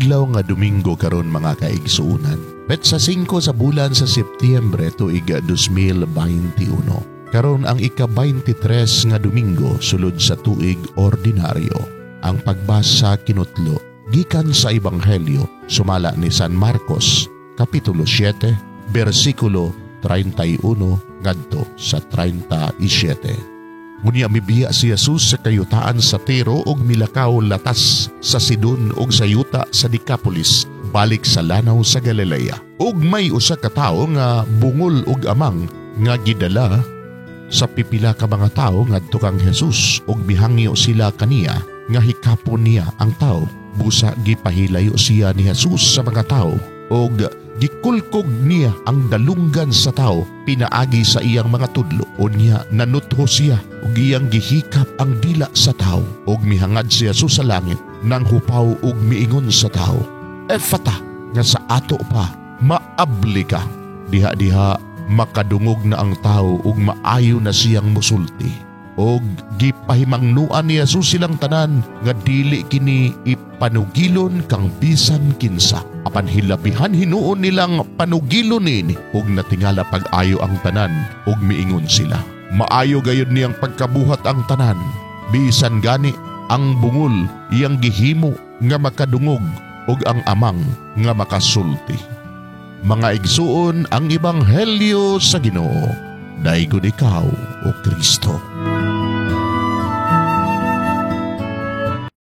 Adlaw nga Domingo karon, mga kaigsuonan. Petsa 5 sa bulan sa Setyembre, tuig 2021. Karon ang ika-23 nga Domingo sulod sa tuig ordinaryo. Ang pagbasa kinutlo gikan sa Ebanghelyo sumala ni San Marcos, Kapitulo 7, bersikulo 31 ngadto sa 37. Ngunya mibiya si Jesus sa kayutaan sa Tiro ug milakaw latas sa Sidon ug sa yuta sa Decapolis balik sa lanaw sa Galilea. Ug may usa ka tawo nga bungol ug amang nga gidala sa pipila ka mga tawo ngadto kang Jesus ug mihangyo sila kaniya nga hikapon niya ang tawo. Busa gipahilayo siya ni Jesus sa mga tawo ug gikulkog niya ang dalunggan sa tao pinaagi sa iyang mga tudlo. Unya nanutho siya ug iyang gihikap ang dila sa tao ug mihangad si Jesus sa langit nang hupaw ug miingon sa tao, "Efata," nga sa ato pa, "Maabli ka." Diha-diha makadungog na ang tao ug maayo na siyang musulti. Og gipahimangnuan ni Jesus silang tanan nga dili kini ipanugilon kang bisan kinsa. Apan hilabihan hinuon nilang panugilon nini ug natingala pag-ayo ang tanan ug miingon sila, "Maayo gayud niyang pagkabuhat ang tanan. Bisan gani ang bungol iyang gihimo nga makadungog ug ang amang nga makasulti." Mga igsuon, ang ebanghelyo sa Ginoo. Daygon ikaw, o Kristo.